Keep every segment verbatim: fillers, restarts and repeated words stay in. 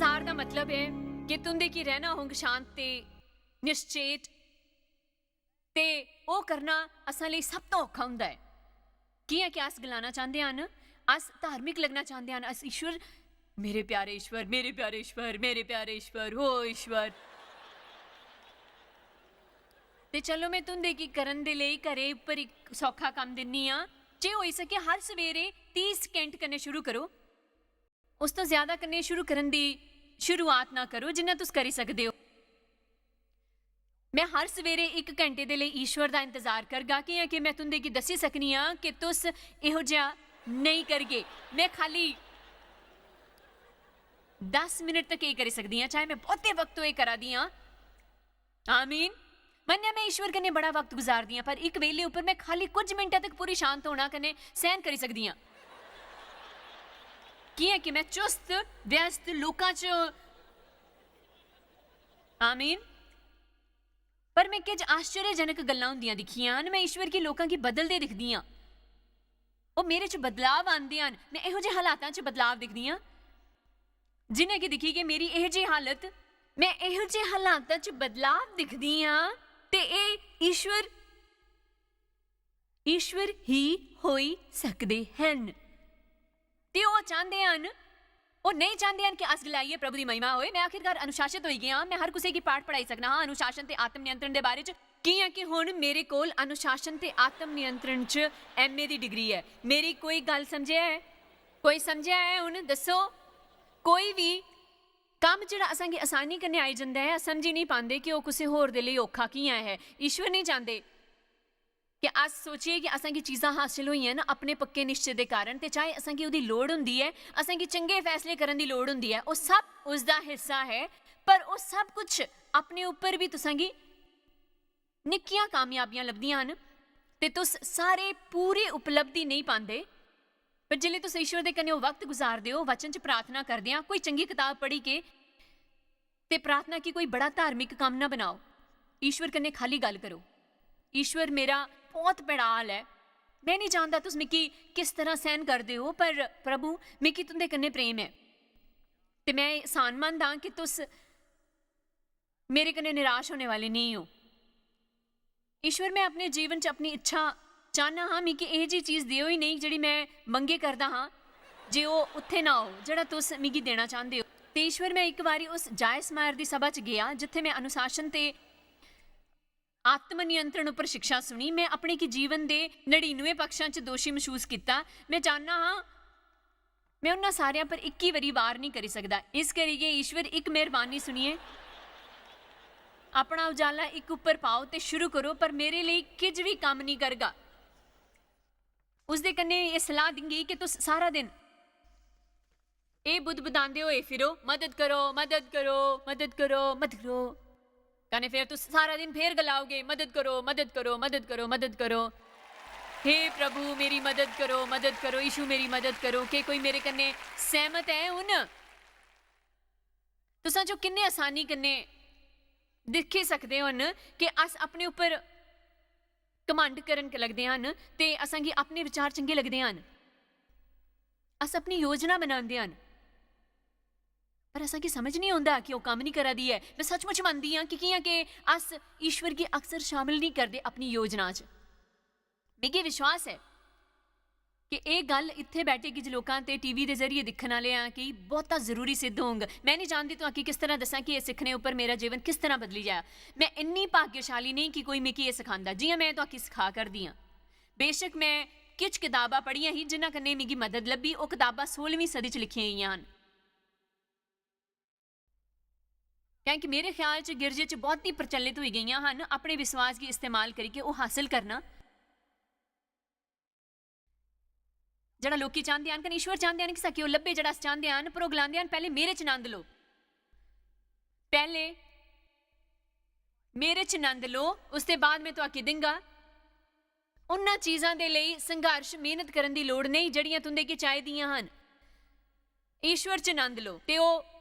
तार दा मतलब ऐ कि तुं'दे की रैह्ना होंग शांत ते निश्चेत, ते ओह् करना असां लेई सब तों औखा हुंदा ऐ। कि'यां कि अस गलाना चांह्दे हन, अस धार्मिक लग्गना चांह्दे हन, अस ईश्वर, मेरे प्यारे ईश्वर, मेरे प्यारे ईश्वर, मेरे प्यारे ईश्वर, ओ ईश्वर। ते चलो, में तुं'दे की करन दे लेई घरै उप्पर इक सौखा कम्म दिन्नी आं। जे होई सकै, हर सवेरे तीह सकैंड कन्नै शुरू करो। उस तो ज्यादा कन्नै शुरू करन दी शुरुआत ना करो, जिन्ना तुस करी सकदे ओ। में हर सवेरे इक घैंटे दे लेई ईश्वर दा इंतजार करगा, कि'यां कि में तुं'दे गी दस्सी सकनी आं कि तुस एहो जेहा नेईं करगे। में खाली दस मिनट तक एह् करी सकदी आं, चाहे में बहुते वक्त तो एह् करा दी आं। आमीन। मन्नेआ, में ईश्वर कन्नै बड़ा वक्त गुजारदी आं, पर इक बेल्ले उप्पर में खाली कुछ मिंटें तक पूरी शांत होना कन्नै सैह्न करी सकदी आं, कि'यां कि में चुस्त व्यस्त लोकां च, आमीन। पर में किश आश्चर्यजनक गल्लां होंदियां दिक्खियां न। में ईश्वर गी लोकां गी बदलदे दिखदी आं। ओह् मेरे च बदलाव आंदे हन। में एहो जेह् हालातां च बदलाव दिखदी आं, जि'नें गी दिक्खी के मेरी एहो जेही हालत, में एहो जेह् हालातां च बदलाव दिखदी आं, ते एह् ईश्वर, ईश्वर ही होई सकदे हन। ते ओह् चांह्दे हन, ओह् नेईं चांह्दे हन कि अस गलाइयै, "प्रभु दी महिमा होए, में आखिरकार अनुशासित होई गेआ आं, में हर कुसै गी पाठ पढ़ाई सकना हा अनुशासन ते आत्म नियंत्रण दे बारे च।" कि'यां कि हुन मेरे कोल अनुशासन ते आत्म नियंत्रण च एमए दी डिग्री ऐ। मेरी कोई गल्ल समझेआ ऐ? कोई समझेआ ऐ? हुन दस्सो, कोई बी कम्म जेह्ड़ा असांगी असानी कन्नै आई जंदा ऐ, अस समझी निं पांदे कि ओह् कुसै होर दे लेई औखा कि'यां ऐ। ईश्वर निं चांह्दे कि अस सोचिए कि असांगी चीजां हासल होइयां न अपने पक्के निश्चय दे कारण, ते चाहे असांगी ओह्दी लोड़ होंदी ऐ, असांगी चंगे फैसले करन दी लोड़ होंदी ऐ, ओह् सब उसदा हिस्सा ऐ, पर ओह् सब कुछ अपने उप्पर बी तुसांगी निक्कियां कामयाबियां लभदियां न ते तुस सारे पूरी उपलब्धि नेईं पांदे। पर जिसलै तुस ईश्वर दे कन्नै ओह् वक्त गुजारदे ओ, वचन च प्रार्थना करदे आं, कोई चंगी कताब पढ़ी के, ते प्रार्थना गी कोई बड़ा धार्मिक कम्म ना बनाओ। ईश्वर कन्नै खाली गल्ल करो, "ईश्वर, मेरा बहुत भैड़ा हाल ऐ, में निं जानदा तुस मिगी किस तरह सैह्न करदे ओ, पर प्रभु, मिगी तुं'दे कन्नै प्रेम ऐ।" ते में एह्सानमंद आं कि तुस मेरे कन्नै निराश होने वाले नेईं ओ। ईश्वर, में अपने जीवन च अपनी इच्छा चाह्न्ना हां, मिगी एह् जी चीज देओ ही नेईं जेह्ड़ी में मंगे करदा हां, जे ओह् उत्थै ना हो जेह्ड़ा तुस मिगी देना चांह्दे ओ। ते ईश्वर, में इक बारी उस जायस मायर दी सभा च गेआ जित्थै में अनुशासन ते आत्म नियंत्रण उप्पर शिक्षा सुनी। में अपने गी जीवन दे नड़िनुए पक्षां च दोशी मसूस कीता। में चाह्न्ना हां, में उन्ना सारेआं पर इक्की बारी वार निं करी सकदा। इस करी गै ईश्वर, इक मेहरबानी सुनिए, अपना उजाला इक उप्पर पाओ ते शुरू करो, पर मेरे लेई किश बी कम्म निं करगा। उसदे कन्नै एह् सलाह दिंगी कि तुस सारा दिन एह् बुदबुदांदे होए फिरो, "मदद करो, मदद करो, मदद करो, मदद करो।" कन्नै फिर तुस सारा दिन फिर गलाओगे, "मदद करो, मदद करो, मदद करो, मदद करो। हे प्रभु, मेरी मदद करो, मदद करो, यीशु, मेरी मदद करो।" केह् कोई मेरे कन्नै सैह्मत ऐ हुन? तुसां चो किन्ने असानी कन्नै दिक्खी सकदे हन कि अस अपने उप्पर घमंड करन लगदे हन ते असांगी अपने विचार चंगे लगदे हन। अस अपनी योजना बनांदे हन, पर असांगी समझ निं औंदा कि ओह् कम्म निं करा दी ऐ। में सचमुच मनदी आं कि कि'यां के अस ईश्वर गी अक्सर शामिल निं करदे अपनी योजना च। मिगी विश्वास ऐ कि एह् गल्ल इत्थै बैठे किश लोकां ते टीवी दे जरिए दिक्खन आह्ले आं कि बहुता जरूरी सिद्ध होंग। में निं जानदी तुआकी किस तरह दस्सां कि एह् सिक्खने उप्पर मेरा जीवन किस तरह बदली जाया। में इन्नी भाग्यशाली नेईं कि कोई मिगी एह् सखांदा, जि'यां में तुआकी सखा करदी आं। बेशक में किश कताबां पढ़ियां ही जिन्हां कन्नै मिगी मदद लब्भी, ओह् कताबां सोलहवीं सदी च लिखियां गेइयां हन। क्योंकि मेरे ख्याल च गिरजे च बहुत ही प्रचलित होई गेइयां हन अपने विश्वास गी इस्तेमाल करियै ओह् हासल करना, जेह्ड़ा लोकी चांह्दे हन, कन्नै ईश्वर चांह्दे हन कि साकी ओह् लब्भे जेह्ड़ा अस चांह्दे हन, पर ओह् गलांदे हन, "पैह्ले मेरे च नंद लो, पैह्ले मेरे च नंद लो, उसदे बाद में तुआकी दिंगा।" उन्हां चीजां दे लेई संघर्ष, मेहनत करन दी लोड़ नेईं, जेह्ड़ियां तुं'दे गी चाहिदियां हन। ईश्वर च नंद लो ते ओह्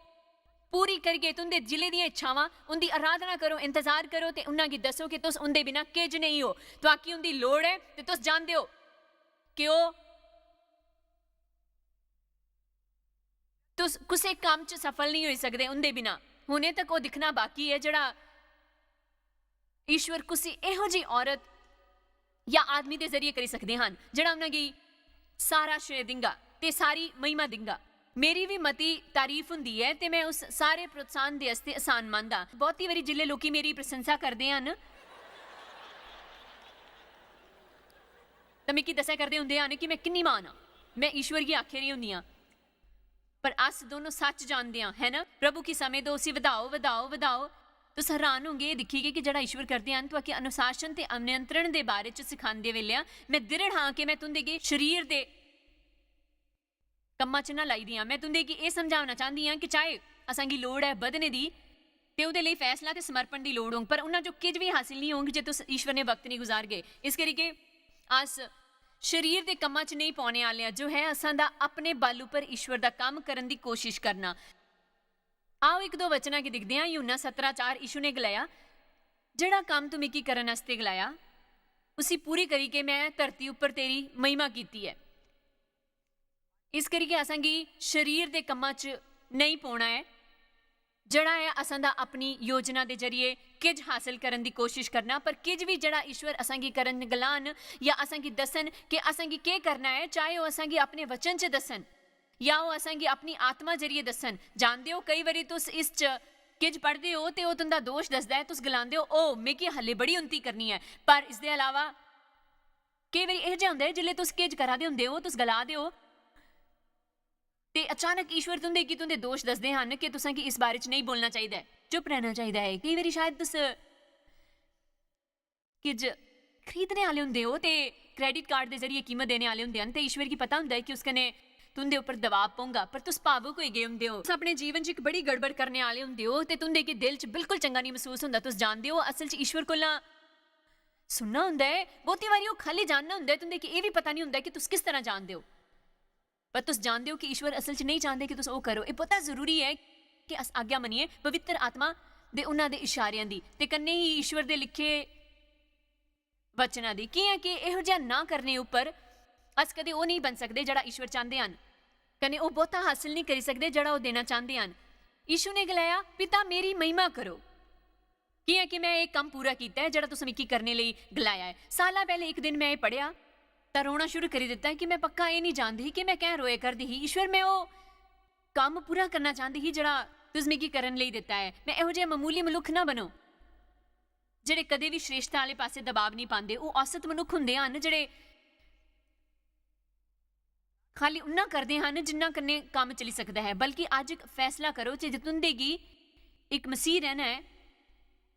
पूरी करियै तुं'दे दिलै दियां इच्छावां, उं'दी अराधना करो, इंतजार करो ते उन्हां गी दस्सो कि तुस उं'दे बिना किश नेईं ओ। तुआकी उं'दी लोड़ ऐ ते तुस जानदे ओ कि ओह् तुस कुसै कम्म च सफल नेईं होई सकदे उं'दे बिना। हुनै तक ओह् दिक्खना बाकी ऐ जेह्ड़ा ईश्वर कुसी एहो जी औरत या आदमी दे जरिए करी सकदे हन जेह्ड़ा उ'नेंगी सारा श्रेय दिंगा ते सारी महिमा दिंगा। मेरी बी मती तारीफ हुंदी ऐ ते में उस सारे प्रोत्साहन दे आस्तै एहसानमंद आं। बहुती बारी जिसलै लोकी मेरी प्रशंसा करदे हन तां मिगी दस्सा करदे होंदे हन कि में किन्नी म्हान आं। में ईश्वर गी आखे दी होंदी आं, पर अस दोनों सच जानदे आं, है ना? प्रभु गी समें दो, उसी वधाओ, वधाओ, वधाओ। तुस हैरान होंगे एह् दिक्खियै कि जेह्ड़ा ईश्वर करदे हन, तुआके अनुशासन ते नियंत्रण दे बारे च सखांदे बेल्लै में दृढ़ हां कि में तुं'दे गी शरीर दे कम्मां च ना लाई दियां। में तुं'दे गी एह् समझाना चांह्दी आं कि चाहे असांगी लोड़ ऐ बधने दी, ते ओह्दे लेई फैसला ते समर्पण दी लोड़ होंग, पर उन्ना जो किश बी हासिल निं होंग जे तुस ईश्वर ने वक्त निं गुजारगे। इस करियै अस शरीर दे कम्मां च नेईं पौने आह्ले आं, जो है असां दा अपने बल उप्पर ईश्वर दा कम्म करन दी कोशिश करना। आओ इक दो वचनां गी दिखदे आं। यूहन्ना सतरा चार, यीशु ने गलाया, "जेह्ड़ा कम्म तू मिगी करन आस्तै गलाया, उसी पूरी करियै में धरती उप्पर तेरी महिमा कीती ऐ।" इस करियै असांगी शरीर दे कम्मां च नेईं पौना ऐ, जेह्ड़ा ऐ असां दा अपनी योजना दे जरिए किश हासल करन दी कोशिश करना, पर किश बी जेह्ड़ा ईश्वर असांगी करन गलान या असांगी दस्सन कि असांगी केह् करना ऐ, चाहे ओह् असांगी अपने वचन च दस्सन या ओह् असांगी अपनी आत्मा जरिए दस्सन। जानदे ओ, केई बारी तुस इस च किश पढ़दे ओ ते ओह् तुं'दा दोश दसदा ऐ, तुस गलांदे ओ, "ओह्, मिगी हल्ले बड़ी उन्नति करनी ऐ।" पर इसदे अलावा केई बारी एह् जिहा होंदा ऐ, जिसलै तुस किश करा दे होंदे ओ, तुस गला दे ओ, ते अचानक ईश्वर तुं'दे गी तुं'दे दोश दसदे हन कि तुसें गी इस बारे च नेईं बोलना चाहिदा ऐ, चुप रहना चाहिदा ऐ। केई बारी शायद तुस किश खरीदने आह्ले होंदे ओ ते credit card दे जरिए कीमत देने आह्ले होंदे हन, ते ईश्वर गी पता होंदा ऐ कि उस कन्नै तुं'दे उप्पर दबाव पौंगा, पर तुस भावुक होई गे होंदे ओ। तुस अपने जीवन च इक बड़ी गड़बड़ करने आह्ले होंदे ओ ते तुं'दे गी दिल च बिल्कुल चंगा नेईं मसूस होंदा। तुस जानदे ओ, असल च ईश्वर कोला सुनना होंदा ऐ, बहुती बारी ओह् खाल्ली जानना होंदा ऐ, तुं'दे गी एह् बी पता निं होंदा ऐ कि तुस किस तरह जानदे ओ। पर तुस जानदे ओ कि ईश्वर असल च नेईं चांह्दे कि तुस ओह् करो। एह् बहुता जरूरी ऐ कि अस आज्ञा मन्निये पवित्र आत्मा दे उन्ना दे इशारेआं दी ते कन्नै ही ईश्वर दे लिखे वचनां दी, कि'यां कि एहो जेहा ना करने उप्पर अस कदें ओह् नेईं बनी सकदे जेह्ड़ा ईश्वर चांह्दे हन, कन्नै ओह् बहुता हासल नेईं करी सकदे जेह्ड़ा ओह् देना चांह्दे हन। यीशु ने गलाया, "पिता, मेरी महिमा करो।" कि'यां कि में एह् कम्म पूरा कीता ऐ जेह्ड़ा तुस मिगी करने लेई गलाया ऐ। साल्लां पैह्लें इक दिन में एह् पढ़ेआ तां रोना शुरू करी दित्ता कि में पक्का एह् निं जानदी ही कि में कैं रोए करदी ही। ईश्वर, में ओह् कम्म पूरा करना चांह्दी ही जेह्ड़ा तुस मिगी करन लेई दित्ता ऐ। में एहो जेहा ममूली मनुक्ख ना बनो, जेह्ड़े कदें बी श्रेष्ठता आह्ले पासै दबाव निं पांदे। ओह् औसत मनुक्ख होंदे हन जेह्ड़े खाल्ली उन्ना करदे हन जिन्ना कन्नै कम्म चली सकदा ऐ। बल्कि अज्ज इक फैसला करो जे तुं'दे गी इक मसीह रैह्ना ऐ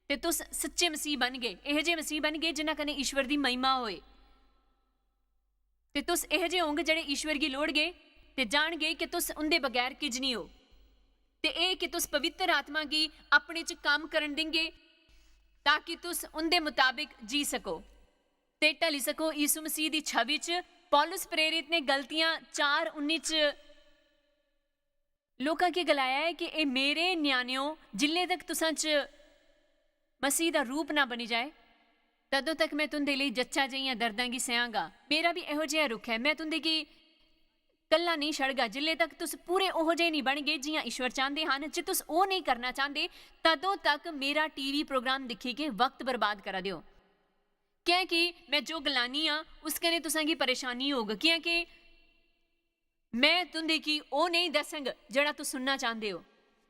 ते तुस सच्चे मसीह बनगे, एहो जेह् मसीह बनगे जिन्ना कन्नै ईश्वर दी महिमा होए। ते तुस एहो जेह् होंगे जेह्ड़े ईश्वर गी लोड़गे ते जानगे कि तुस उं'दे बगैर किश निं ओ। ते एह् कि तुस पवित्र आत्मा गी अपने च कम्म करन देंगे ताकि तुस उं'दे मताबक जी सको ते ढली सको यीशु मसीह दी छवि च। पौलुस प्रेरित ने गलतियां चार उन्नी च लोकां गी गलाया ऐ कि "ए मेरे ञ्याणेओ, जिल्ले तक तुसां च मसीह दा रूप ना बनी जाए, तदों तक मैं तुंदे लेई जच्चा जेहियां दर्दां गी सैहांगा।" मेरा भी एहो जेहा रुख ऐ, मैं तुंदे गी कल्ला नेईं छड़गा, जिल्ले तक तुस पूरे ओहो जेह् नेईं बनगे जियां ईश्वर चांह्दे हन। जे तुस ओह् नेईं करना चांह्दे, तदों तक मेरा टीवी प्रोग्राम दिक्खियै वक्त बर्बाद करा दे ओ। कैंह् कि मैं जो गलानी आं, उस कन्नै तुसें गी परेशानी होग, कि'यां कि मैं तुंदे गी ओह् नेईं दस्संग जेह्ड़ा तुस सुनना चांह्दे ओ।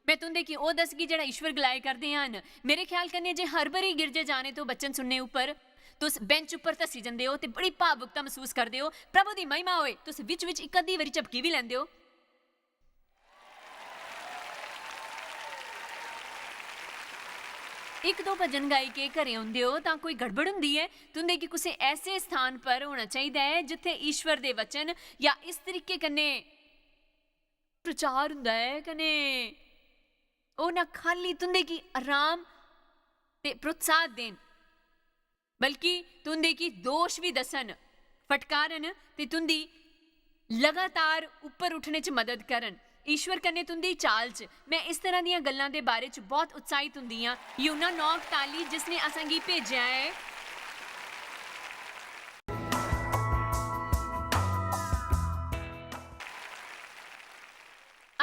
मैं तुंदे गी ओह् दस्सगी जेह्ड़ा ईश्वर गलाए करदे हन। मेरे ख्याल कन्नै जे हर बारी गिरजे जाने तो वचन सुनने उप्पर तुस बेंच उप्पर धस्सी जंदे ओ ते बड़ी भावुकता मसूस करदे ओ, प्रभु दी महिमा होए, तुस बिच-बिच इक अद्धी बारी झपकी बी लैंदे ओ। इक दो भजन गाई के घरें औंदे ओ तां कोई गड़बड़ हुंदी ऐ। तुंदे गी कुसै ऐसे स्थान पर होना चाहिदा ऐ जित्थै ईश्वर दे वचन या इस तरीके कन्नै प्रचार हुंदा ऐ, कन्नै ओह् ना खाल्ली तुंदे गी आराम ते प्रोत्साह देन, बल्कि तुंदे गी दोश बी दस्सन, फटकारन ते तुंदी लगातार उप्पर उठने च मदद करन। ईश्वर कन्नै तुंदी चाल च। मैं इस तरह दियां गल्लां दे बारे च बहुत उत्साहित हुंदी आं। यूहन्ना नौ इकताली, जिसने असेंगी भेजेआ ऐ।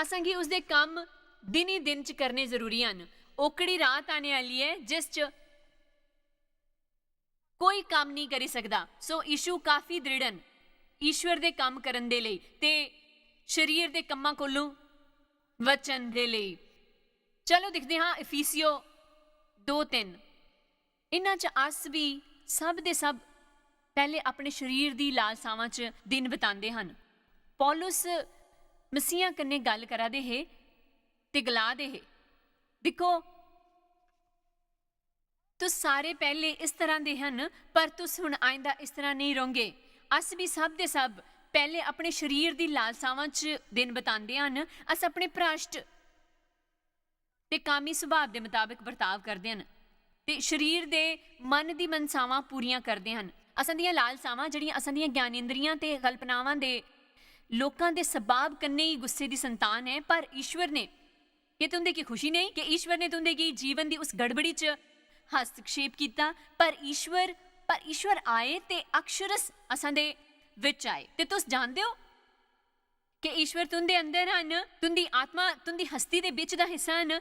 असेंगी उसदे कम्म दिन ही दिन च करने जरूरी हन। ओकड़ी रात आने आह्ली ऐ जिस च कोई कम्म नेईं करी सकदा। सो यीशु काफी दृढ़ न ईश्वर दे कम्म करन दे लेई ते शरीर दे कम्मां कोलों बचन दे लेई। चलो दिखदे हां इफिसियो दो तिन्न। इन्हां च अस भी सब दे सब पैह्ले अपने शरीर दी लालसावां च दिन बितांदे हन। पौलुस मसीहा कन्नै गल्ल करा दे हे ते गला दे हे, "दिक्खो, तुस सारे पैह्ले इस तरह दे हन, पर तुस हुन आइंदा इस तरह नेईं रौह्गे।" अस भी सब दे सब पैह्ले अपने शरीर दी लालसावां च दिन बितांदे हन। अस अपने भ्रष्ट ते कामी सुभाव दे मताबक बर्ताव करदे हन ते शरीर दे मन दी मनसावां पूरियां करदे हन। असां दियां लालसावां, जेह्ड़ियां असां दियां ज्ञानेंद्रियां ते कल्पनावां दे लोकां दे सुभाव कन्नै ही गुस्से दी संतान ऐ, पर ईश्वर ने, केह् तुं'दे गी खुशी नेईं कि ईश्वर ने तुं'दे गी जीवन दी उस गड़बड़ी च हस्तक्षेप कीता? पर ईश्वर, पर ईश्वर आए ते अक्षरस असां दे विच आए। ते तुस जानदे ओ कि ईश्वर तुं'दे अंदर हन, तुं'दी आत्मा, तुं'दी हस्ती दे बिच दा हिस्सा हन।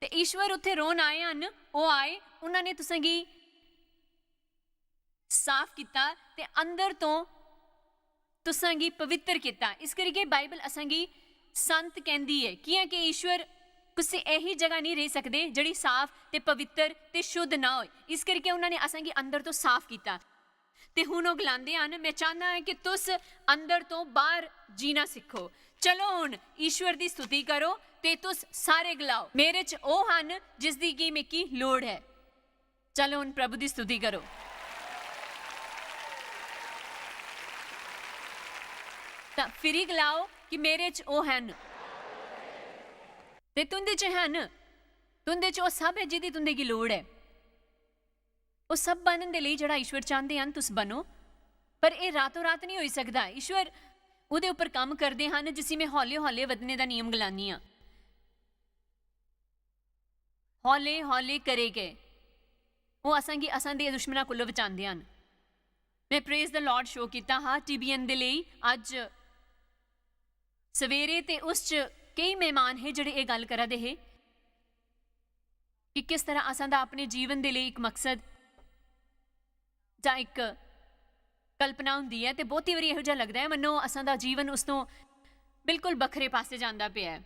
ते ईश्वर उत्थै रौह्न आए हन, ओह् आए, उन्हां ने तुसेंगी साफ कीता ते अंदर तों तुसेंगी पवित्र कीता। इस करियै बाइबल असेंगी संत कहंदी ऐ, कियां कि ईश्वर कुसै ऐही जगह नेईं रेही सकदे जेह्ड़ी साफ ते पवित्र ते शुद्ध ना होए। इस करियै उन्हां ने असेंगी अंदर तों साफ कीता। ते हुन ओह् गलांदे हन, "मैं चाहना ऐ कि तुस अंदर तों बाहर जीना सिक्खो।" चलो हुन ईश्वर दी स्तुति करो ते तुस सारे गलाओ, "मेरे च ओह् हन जिसदी की मिकी लोड़ ऐ।" चलो हुन प्रभु दी स्तुति करो। तां फिरी गलाओ कि "मेरे च ओह् हन।" ते तुं'दे च हन, तुं'दे च ओह् सब ऐ जिदी तुं'दे गी लोड़ ऐ। ओह् सब बनन दे लेई जेह्ड़ा ईश्वर चांह्दे हन तुस बनो, पर एह् रातों रात निं होई सकदा। ईश्वर ओह्दे उप्पर कम्म करदे हन जिसी में हौले हौले बधने दा नियम गलानी आं। हौले हौले करे गै ओह् असांगी असां दे दुश्मनां कोला बचांदे हन। में Praise the Lord show कीता हा टीबीएन दे लेई अज्ज सवेरे, ते उस च केई मेहमान हे जेह्ड़े एह् गल्ल करा दे हे कि किस तरह असां दा अपने जीवन दे लेई इक मकसद जां इक कल्पना हुंदी ऐ, ते बहुती बारी एहो जेहा लगदा ऐ मन्नो असां दा जीवन उस तों बिल्कुल बक्खरे पासै जांदा पेआ ऐ।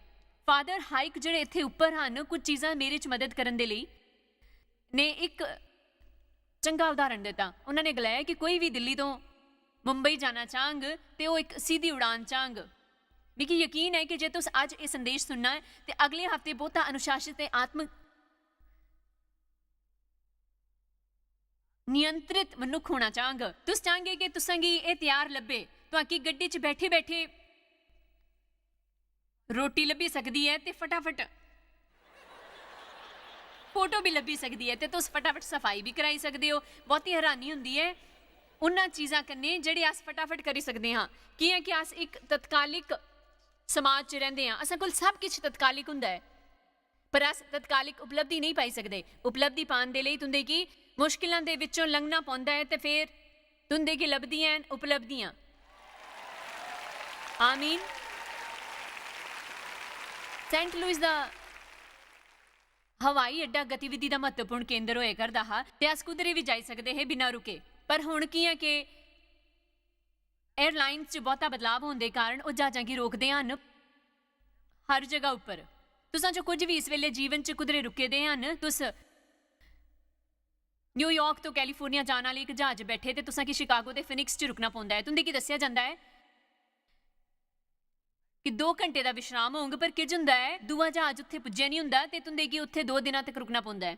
फादर हाइक जेह्ड़े इत्थै उप्पर हन, कुछ चीजां मेरे च मदद करन दे लेई, ने इक चंगा उदाहरण दित्ता। उन्होंने गलाया कि कोई भी दिल्ली तों मुंबई जाना चाहंग ते ओह् इक सीधी उड़ान चाहंग। मिगी यकीन ऐ कि जे तुस अज्ज एह् संदेश सुनना ऐ ते अगले हफ्ते बहुता अनुशासित ते आत्म नियंत्रित मनुक्ख होना चाहंग। तुस चाहंगे कि तुसेंगी एह् त्यार लब्भे, तुआंकी गड्डी च बैठे-बैठे रोटी लब्भी सकदी ऐ ते फटाफट फोटो भी लब्भी सकदी ऐ ते तुस फटाफट सफाई भी कराई सकदे ओ। बहुती हैरानी होंदी ऐ उन्हां चीजां कन्नै जेह्ड़े अस फटाफट करी सकदे हां, कि'यां कि अस इक तत्कालिक समाज च रैंह्दे आं, असां कोल सब किश तत्कालिक हुंदा ऐ, पर अस तत्कालिक उपलब्धि नेईं पाई सकदे। उपलब्धि पान दे लेई तुं'दे गी मुश्किलां दे विच्चों लंघना पौंदा ऐ ते फिर तुं'दे गी लभदियां न उपलब्धियां। आमीन। सेंट लुइस दा हवाई अड्डा गतिविधि दा म्हत्तवपूर्ण केंद्र होए करदा हा ते अस कुदरे बी जाई सकदे हे बिना रुके। पर हुन कि'यां के एयरलाइंस च बहुता बदलाव होने दे कारण ओह् ज्हाजां गी रोकदे हन हर जगह उप्पर। तुसां चो कुछ भी इस वेले जीवन च कुदरे रुके दे हन, तुस न्यूयॉर्क तो कैलिफोर्निया जाने आह्ले इक ज्हाज बैठे ते तुसां गी शिकागो दे फिनिक्स च रुकना पौंदा ऐ। तुं'दे गी दस्सेआ जंदा ऐ कि दो घंटे दा विश्राम होंग, पर किज हुंदा ऐ, दूआ ज्हाज उत्थे पुज्जेआ निं हुंदा ते तुं'दे गी उत्थे दो दिनां तक रुकना पौंदा ऐ।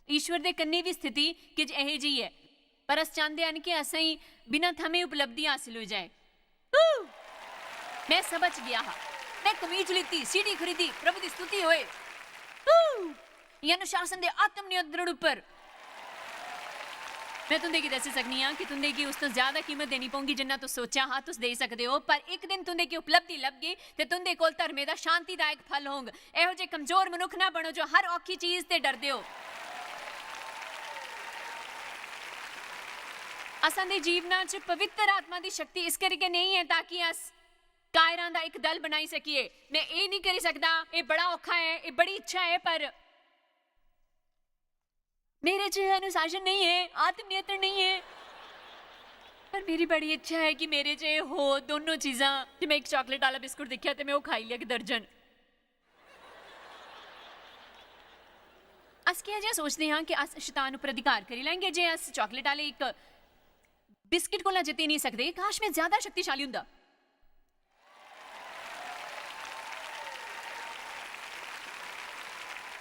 ईश्वर दे कन्नै बी स्थिति किज एहे जेही ऐ, पर अस चांह्दे हन कि असेंगी बिना थमें उपलब्धि हासल होई जाए। ऊ! में सभा च गेआ हा, में कमीज लित्ती, सीडी खरीदी, प्रभु दी स्तुति होए। ऊ! या अनुशासन दे आत्म नियंत्रण उप्पर। में तुं'दे गी दस्सी सकनी आं कि तुं'दे गी उस तो ज्यादा कीमत देनी पौंगी जिन्ना तुस सोचेआ हा तुस देई सकदे ओ, पर इक दिन तुं'दे गी उपलब्धि लभगी ते तुं'दे कोल धर्मे दा शांति दा इक फल होंग। एहो जे कमजोर मनुक्ख ना बनो जो हर औखी चीज ते डरदे ओ। असां दे जीवना च पवित्र आत्मा दी शक्ति इस करियै नेईं ऐ ताकि अस कायरां दा इक दल बनाई सकिए। में एह् निं करी सकदा, एह् बड़ा औखा ऐ, एह् बड़ी इच्छा ऐ, पर मेरे च अनुशासन नहीं है, आत्म नियंत्रण नहीं है। पर मेरी बड़ी इच्छा है कि मेरे च एह् हो दोनों चीजां। ते में इक चाकलेट आह्ला बिस्कुट दिक्खेआ ते में ओह् खाई लेआ इक दर्जन। अस केह् जेहा सोचदे हां कि अस शैतान उप्पर अधिकार करी लैंगे जे अस चाकलेट आह्ले इक बिस्किट कोला जित्ती निं सकदे? काश, में ज्यादा शक्तिशाली हुंदा।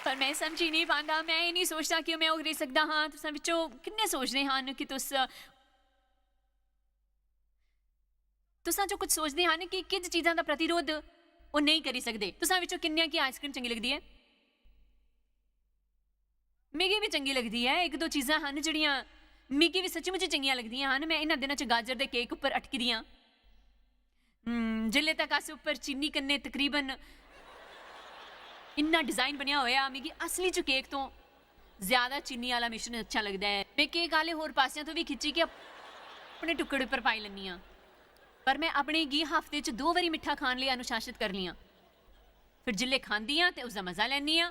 पर में समझी निं पांदा, में एह् निं सोचदा कि में ओह् करी सकदा हां। तुसां बिच्चों किन्ने सोचदे हन कि तुस, तुसां चों कुछ सोचदे हन कि किज चीजां दा प्रतिरोध ओह् नेईं करी सकदे? तुसां बिच्चों किन्नियां गी आइसक्रीम चंगी लगदी ऐ? मिगी बी चंगी लगदी ऐ। इक दो चीजां हन जेह्ड़ियां मिगी बी सच्ची मुच्ची चंगियां लगदियां हन। में इन्ना दिनां च गाजर दे केक उप्पर अटकी दी आं। हम्म, जिल्ले तक अस उप्पर चीनी कन्नै तकरीबन इन्ना डिजाइन बनेआ होआ, मिगी असली च केक तो ज्यादा चीनी आह्ला मिश्रण अच्छा लगदा ऐ। में केक आह्ले होर पासेआं तो बी खिच्ची के अपने टुकड़े उप्पर पाई लैन्नी आं। पर में अपने गी हफ्ते च दो बारी मिट्ठा खान लेई अनुशासित करी लियां। फिर जिल्ले खांदी आं ते उसदा मजा लैन्नी आं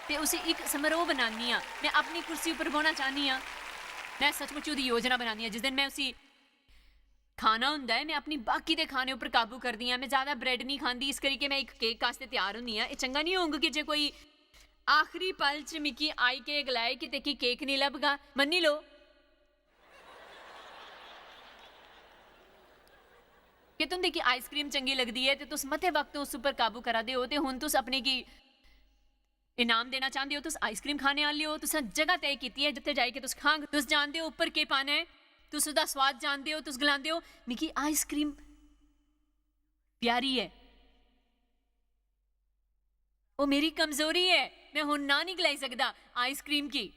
ते उसी इक समारोह बनान्नी आं। में अपनी कुर्सी उप्पर बौह्ना चाह्न्नी आं। में सचमुच ओह्दी योजना बनान्नी आं। जिस दिन में उसी खाना होंदा ऐ, में अपनी बाकी दे खाने उप्पर काबू करदी आं। में ज्यादा ब्रेड निं खांदी, इस करियै में इक केक आस्तै त्यार होन्नी आं। एह् चंगा निं होंग कि जे कोई आखरी पल च मिगी आई के गलाए कि तेकी केक निं लभगा। मन्नी लो कि तुं'दी गी आइसक्रीम चंगी लगदी ऐ ते तुस मते वक्त उस उप्पर काबू करा दे ओ ते हुन तुस अपने गी इनाम देना चांह्दे ओ, तुस आइसक्रीम खाने आह्ले ओ, तुसें जगह तय कीती ऐ जित्थै जाइयै तुस खांग। तुस जानदे ओ उप्पर केह् पाना ऐ, तुस ओह्दा स्वाद जानदे ओ, तुस गलांदे ओ, "मिगी आइसक्रीम प्यारी ऐ, ओह् मेरी कमजोरी ऐ, में हुन ना निं गलाई सकदा आइसक्रीम गी।"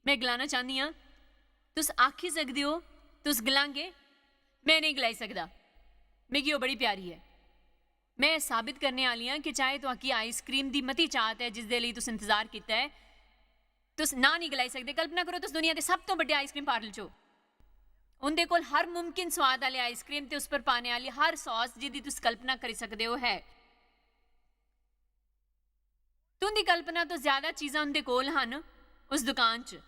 में गलाना चाह्न्नी आं, तुस आखी सकदे ओ, तुस गलांगे, "में नेईं गलाई सकदा, मिगी ओह् बड़ी प्यारी ऐ।" में एह् साबित करने आह्ली आं कि चाहे तुआकी आइसक्रीम दी मती चाह्त ऐ, जिसदे लेई तुस इंतजार कीता ऐ, तुस ना निं गलाई सकदे। कल्पना करो, तुस दुनिया दे सब तों बड्डे आइसक्रीम पार्लर च ओ। उं'दे कोल हर मुमकिन सोआद आह्ले आइसक्रीम ते उस पर पाने आह्ली हर सॉस, जिं'दी तुस कल्पना करी सकदे ओ, है। तुं'दी कल्पना तो ज्यादा चीजां उं'दे कोल हन उस दुकान च।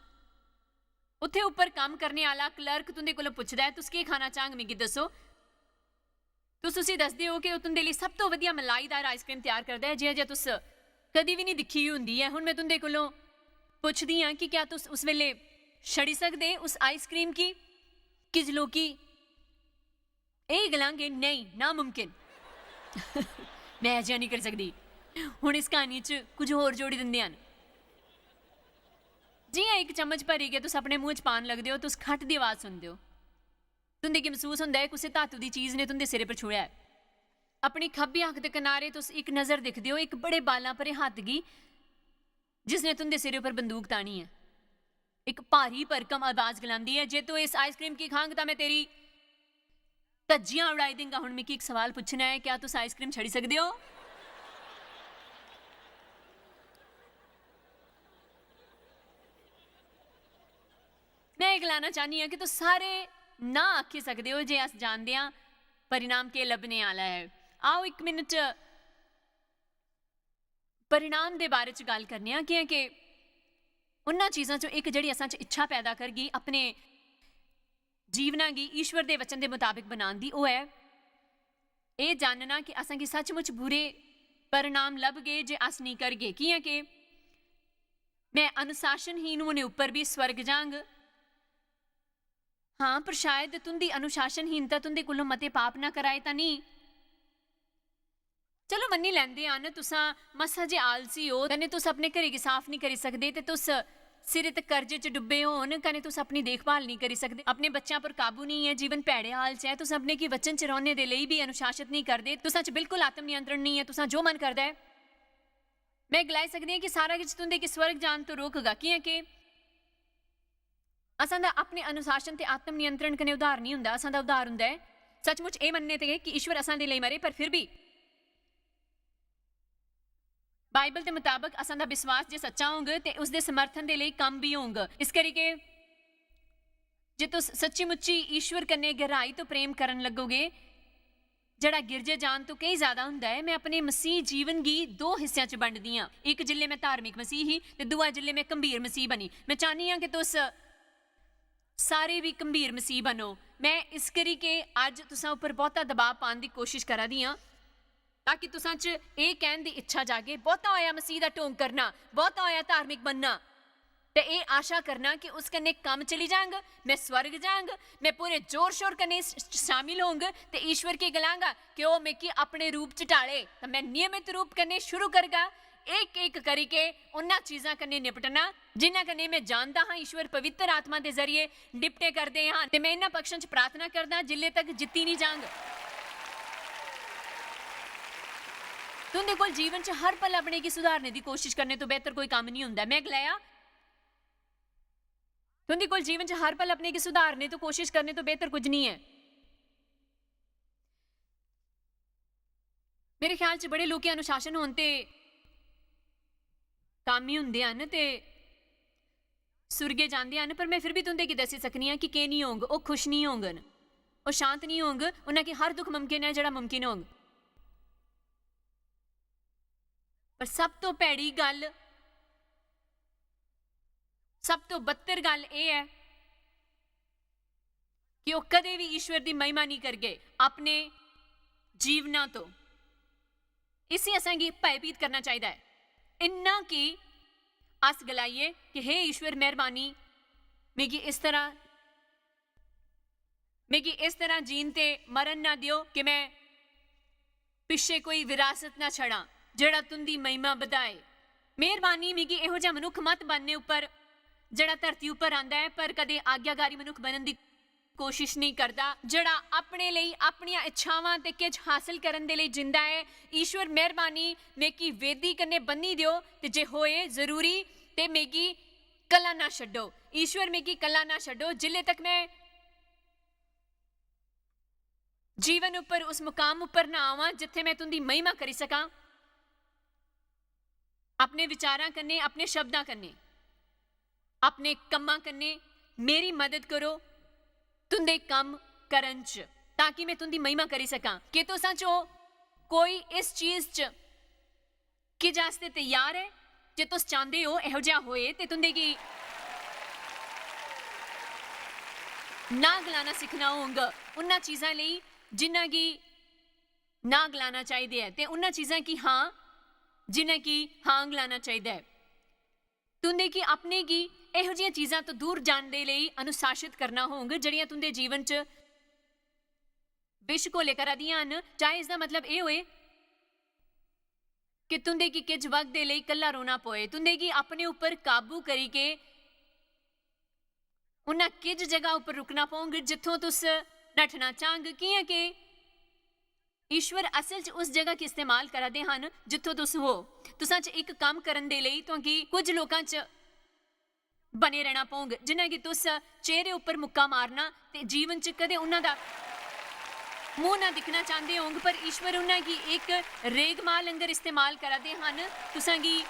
उत्थै उप्पर कम्म करने आह्ला क्लर्क तुं'दे कोला पुछदा ऐ, "तुस केह् खाना चाह्ङ, मिगी दस्सो।" तुस उसी दसदे ओ कि ओह् तुं'दे लेई सब तों बधिया मलाईदार आइसक्रीम त्यार करदा ऐ, जि'यां जे तुस कदी बी निं दिक्खी होंदी ऐ। हुन में तुं'दे कोलों पुछदी आं कि क्या तुस उस बेल्लै छड़ी सकदे उस आइसक्रीम गी? किश लोकी एह् गलांगे, "नेईं, नामुमकिन।" में अजेहा निं करी सकदी। हुन इस क्हानी च कुछ होर जोड़ी दिंदे हन। जि'यां इक चम्मच भरियै तुस अपने मुंह च पान लगदे ओ, तुस खट दी आवाज सुनदे ओ। तुं'दे गी मसूस होंदा ऐ, कुसै धातु दी चीज ने तुं'दे सिरै पर छुएआ ऐ। अपनी खब्बी अक्ख दे कनारे तुस इक नजर दिखदे ओ, इक बड़े बालां भरे हत्थ गी, जिसने तुं'दे सिरै पर बंदूक तानी ऐ। इक भारी भरकम आवाज गलांदी ऐ, "जे तूं इस आइसक्रीम गी खांग, तां में तेरी धज्जियां उड़ाई देंगा।" हुन मिगी इक सवाल पुच्छना ऐ, क्या तुस आइसक्रीम छड़ी सकदे ओ? में एह् गलाना चाह्न्नी आं कि तुस सारे ना आखी सकदे ओ जे अस जानदे आं परिणाम केह् लब्भने आह्ला ऐ। आओ, इक मिनट परिणाम दे बारे च गल्ल करने आं, कि'यां के उन्ना चीजां चों इक जेह्ड़ी असां च इच्छा पैदा करगी अपने जीवना गी ईश्वर दे वचन दे मताबक बनान दी, ओह् ऐ एह् जानना कि असां गी सचमुच बुरे परिणाम लभगे जे अस नेईं करगे। कि'यां के में अनुशासनहीन होने उप्पर बी स्वर्ग जांग। हां, पर शायद तुं'दी अनुशासनहीनता तुं'दे कोलों मते पाप ना कराए तां नेईं? चलो, मन्नी लैंदे हन, तुसां मसा जे आलसी ओ, कन्नै तुस अपने घरै गी साफ निं करी सकदे, ते तुस सिरे ते कर्जे च डुब्बे होन, कन्नै तुस अपनी देखभाल निं करी सकदे, अपने बच्चें पर काबू निं ऐ, जीवन भैड़े हाल च ऐ, तुस अपने गी वचन च रौह्ने दे लेई बी अनुशासित निं करदे, तुसां च बिल्कुल आत्म नियंत्रण निं ऐ, तुसां जो मन करदा ऐ। में गलाई सकदी आं कि सारा किश तुं'दे गी स्वर्ग जान तो रोकगा, कि'यां के असां दा अपने अनुशासन ते आत्म नियंत्रण कन्नै उद्धार निं हुंदा, असां दा उद्धार हुंदा ऐ सचमुच एह् मन्नने ते कि ईश्वर असां दे लेई मरे, पर फिर बी बाइबल दे मताबक असां दा विश्वास जे सच्चा होंग ते उसदे समर्थन दे लेई कम्म बी होंग। इस करियै जे तुस सच्ची मुच्ची ईश्वर कन्नै गैहराई तो प्रेम करन लगोगे, जेह्ड़ा गिरजे जान तो केई ज्यादा हुंदा ऐ। में अपने मसीह जीवन गी दो हिस्सेआं च बंडदी आं। इक जिल्लै में धार्मिक मसीह ही ते दूआ जिल्लै में गंभीर मसीह बनी। में चाह्न्नी आं कि तुस सारे बी गंभीर मसीह बनो। में इस करी के अज्ज तुसां उप्पर बहुता दबाऽ पान दी कोशिश करा दी आं, ताकि तुसां च एह् कैह्न दी इच्छा जागे, "बहुता होया मसीह दा ढोंग करना, बहुता होया धार्मिक बनना।" ते एह् आशा करना कि उस कन्नै कम्म चली जांग, में स्वर्ग जांग, में पूरे जोर-शोर कन्नै इस च शामिल होंग ते ईश्वर गी गलांगा कि ओह् मिगी अपने रूप च ढाले। तां में नियमित रूप कन्नै शुरू करगा, इक-इक करी के उन्ना चीजां कन्नै निपटना, जिन्ना कन्नै में जानदा हां ईश्वर पवित्र आत्मा दे जरिए निपटे करदे हां। ते में इन्ना पक्षां च प्रार्थना करदा जिल्ले तक जित्ती निं जांग। तुं'दे कोल जीवन च हर पल अपने गी सुधारने दी कोशिश करने तो बेहतर कोई कम्म निं हुंदा। में गलाया, तुं'दे कोल जीवन च हर पल अपने गी सुधारने तो कोशिश करने तो बेहतर कुछ निं ऐ। मेरे ख्याल च बड़े लोकें अनुशासन होन ते कामी हुंदे हन ते सुर्गे जांदे हन, पर में फिर बी तुं'दे गी दस्सी सकनी आं कि केह् निं होंग। ओह् खुश निं होंगन, ओह् शांत निं होंग। उन्ना गी हर दुख मुमकिन ऐ जेह्ड़ा मुमकिन होंग। पर सब तो भैड़ी गल्ल, सब तो बदतर गल्ल एह् ऐ कि ओह् कदें बी ईश्वर दी महिमा निं करगे अपने जीवना तो। इसी असेंगी भयभीत करना चाहिदा ऐ, इन्ना कि अस गलाइए कि "हे ईश्वर, मेहरबानी, मिगी इस तरह, मिगी इस तरह जीन ते मरण ना दियो कि में पिच्छे कोई विरासत ना छड़ां, जेह्ड़ा तुं'दी महिमा बधाए। मेहरबानी, मिगी एहो जेहा मनुक्ख मत बनने उप्पर, जेह्ड़ा धरती उप्पर आंदा ऐ, पर कदें आज्ञाकारी मनुक्ख बनन दी कोशिश नेईं करदा, जेह्ड़ा अपने लेई अपनियां इच्छावां ते किश हासल करन दे लेई जींदा ऐ। ईश्वर, मेहरबानी, मिगी वेदी कन्नै बन्नी देओ, ते जे होए जरूरी, ते मिगी कल्ला ना छड्डो। ईश्वर, मिगी कल्ला ना छड्डो, जिल्ले तक में जीवन उप्पर उस मुकाम उप्पर ना आवां जित्थै में तुं'दी महिमा करी सकां, अपने विचारां कन्नै, अपने शब्दां कन्नै, अपने कम्मां कन्नै मेरी मदद करो तुं'दे कम्म करन च, ताकि में तुं'दी महिमा करी सकां। कि तुसां चो कोई इस चीज च किज आस्तै त्यार ऐ? जे तुस चांह्दे ओ एहो जेहा होए, ते तुं'दे गी ना गलाना सिक्खना होंग उन्ना चीजां लेई जिन्ना गी ना गलाना चाहिदे ऐ, ते उन्ना चीजां गी हां जिन्ना गी हां गलाना चाहिदा ऐ। तुं'दे गी अपने गी एहो जिहियां चीजां तो दूर जाने दे लेई अनुशासित करना होंग जेह्ड़ियां तुं'दे जीवन च विष घोले करा दियां हन। चाहे इसदा मतलब एह् होए कि तुं'दे गी किज वक्त दे लेई कल्ला रौह्ना पौए, तुं'दे गी अपने उप्पर काबू करी के उन्ना किज जगह उप्पर रुकना पौंग जित्थों तुस नठना चाहंग, कि'यां के ईश्वर असल च उस जगह गी इस्तेमाल करा दे हन जित्थों तुस हो। तुसां च इक कम्म करन दे लेई तुआंगी कुछ लोकां च बने रहना पौंग, जिन्हां गी तुस चेहरे उप्पर मुक्का मारना ते जीवन च कदें उन्हां दा मूंह ना दिक्खना चांहदे होंग, पर ईश्वर उन्हां गी इक रेगमाल आंगर इस्तेमाल करा दे हन तुसां गी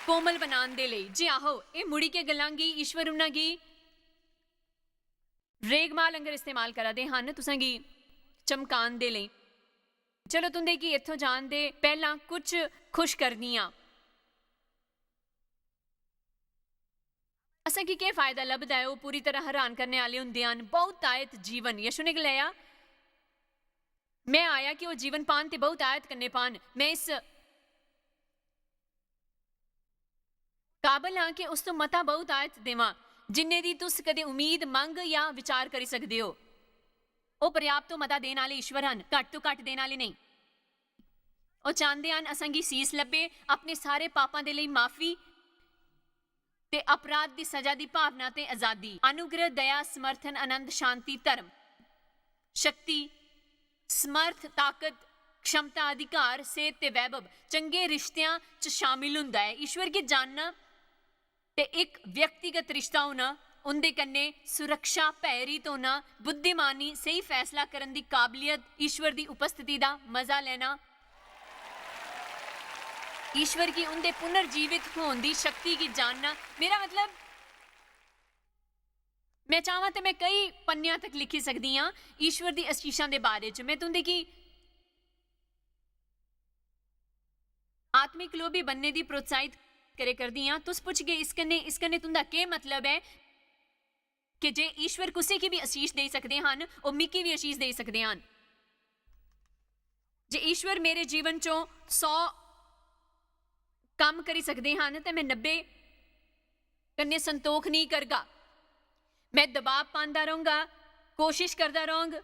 कोमल बनान दे लेई। जी आहो, एह मुड़ी के गल्लां गी ईश्वर उन्हां गी रेगमाल आंगर इस्तेमाल करा दे हन तुसां गी चमकान दे लेई। चलो, तुंदे गी इत्थों जान दे पैहलां कुछ खुश करनी आं। असें गी केह् फायदा लभदा ऐ? ओह् पूरी तरह हैरान करने आह्ले होंदे हन। बहुतायत जीवन। यीशु ने गलाया, "में आया कि ओह् जीवन पान ते बहुतायत कन्नै पान।" में इस काबल आं कि उस तो मता बहुतायत देवां, जिन्ने दी तुस कदें उम्मीद, मंग जां विचार करी सकदे ओ। ओह् पर्याप्त तो मता देन आह्ले ईश्वर हन, घट्ट तो घट्ट देन आह्ले नेईं। ओह् चांह्दे हन असें गी सीस लब्भे, अपने सारे पापां दे लेई माफी ते अपराध दी सजा दी भावना ते अजादी, अनुग्रह, दया, समर्थन, आनंद, शांति, धर्म, शक्ति, समर्थ, ताकत, क्षमता, अधिकार, सेह्त ते वैभव चंगे रिश्तेआं च शामिल हुंदा ऐ। ईश्वर गी जानना ते इक व्यक्तिगत रिश्ता होना, उं'दे कन्नै सुरक्षा, भयरहित होना, बुद्धिमानी, स्हेई फैसला करन दी काबलियत, ईश्वर दी उपस्थिति दा मजा लैना, ईश्वर गी उं'दे पुनर्जीवित होन दी शक्ति गी जानना। मेरा मतलब, मैं चाहां ते मैं कई पन्नेयां तक लिखी सकदी आं ईश्वर दी आशीषां दे बारे च। मैं तुं'दे गी आत्मिक लोभी बनने दी प्रोत्साहित करे करदी आं। तुस पुच्छगे, "इस कन्नै, इस कन्नै तुं'दा केह् मतलब ऐ?" कि जे ईश्वर कुसै गी बी आशीष देई सकदे हन, ओह् मिगी बी आशीष देई सकदे हन। जे ईश्वर मेरे जीवन चों सौ कम्म करी सकदे हन, ते मैं नब्बे कन्नै संतोख नेईं करगा। मैं दबाव पांदा रौंह्गा, कोशिश करदा रौंह्ग,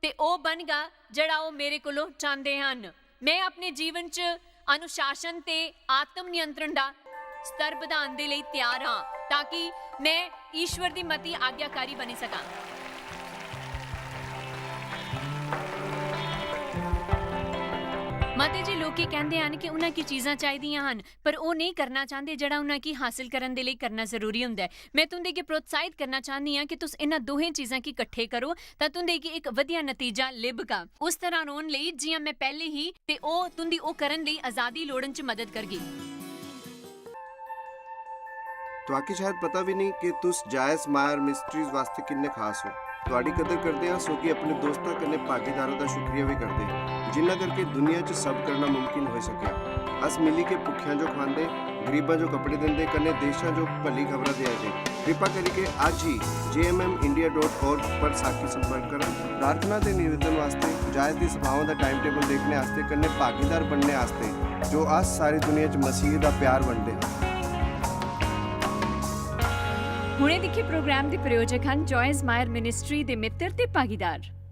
ते ओह् बनगा जेह्ड़ा ओह् मेरे कोलों चांह्दे हन। मैं अपने जीवन च अनुशासन ते आत्म नियंत्रण दा स्तर बधाने दे लेई त्यार हां, ताकि मैं ईश्वर दी मती आज्ञाकारी बनी सकां। मते जे लोकी कहंदे हन कि उन्हां गी चीजां चाहिदियां हन, पर ओह् नेईं करना चांह्दे जेह्ड़ा उन्हां गी हासल करन दे लेई करना जरूरी हुंदा ऐ। मैं तुं'दे गी प्रोत्साहित करना चाह्न्नी आं कि तुस इन्हां दोहें चीजां गी कट्ठे करो, तां तुं'दे गी इक वधिया नतीजा लब्भगा। उस तरह रौह्न लेई जि'यां मैं पैह्ले ही, ते ओह् तुं'दी ओह् करन लेई अजादी लोड़न च मदद करगी। तुआकी शायद पता भी नहीं कि तुस जायस मायर मिस्ट्रीज वास्ते किन्ने खास हो। तुआडी कदर करदे आं, सोगी अपने दोस्तां कन्नै भागीदारां दा शुक्रिया भी करदे, जिन्ना करके दुनिया च सब करना मुमकिन होई सकेआ। अस मिली के भुक्खेआं जो खवांदे, गरीबां जो कपड़े दिंदे, कन्नै देशां जो भली खबरां देआ दे। कृपा करियै अज्ज ही J M M India dot org पर साकी संपर्क करन। प्रार्थना ते निवेदन वास्ते, जायस दी सभाओं दा टाइम टेबल देखने आस्ते, कन्नै भागीदार बनने आस्ते, जो अस सारी दुनिया च मसीह दा प्यार बंडदे हां। हुणे दिक्खे प्रोग्राम दे प्रायोजक हन जॉयस मायर मिनिस्ट्री दे मित्र ते भागीदार।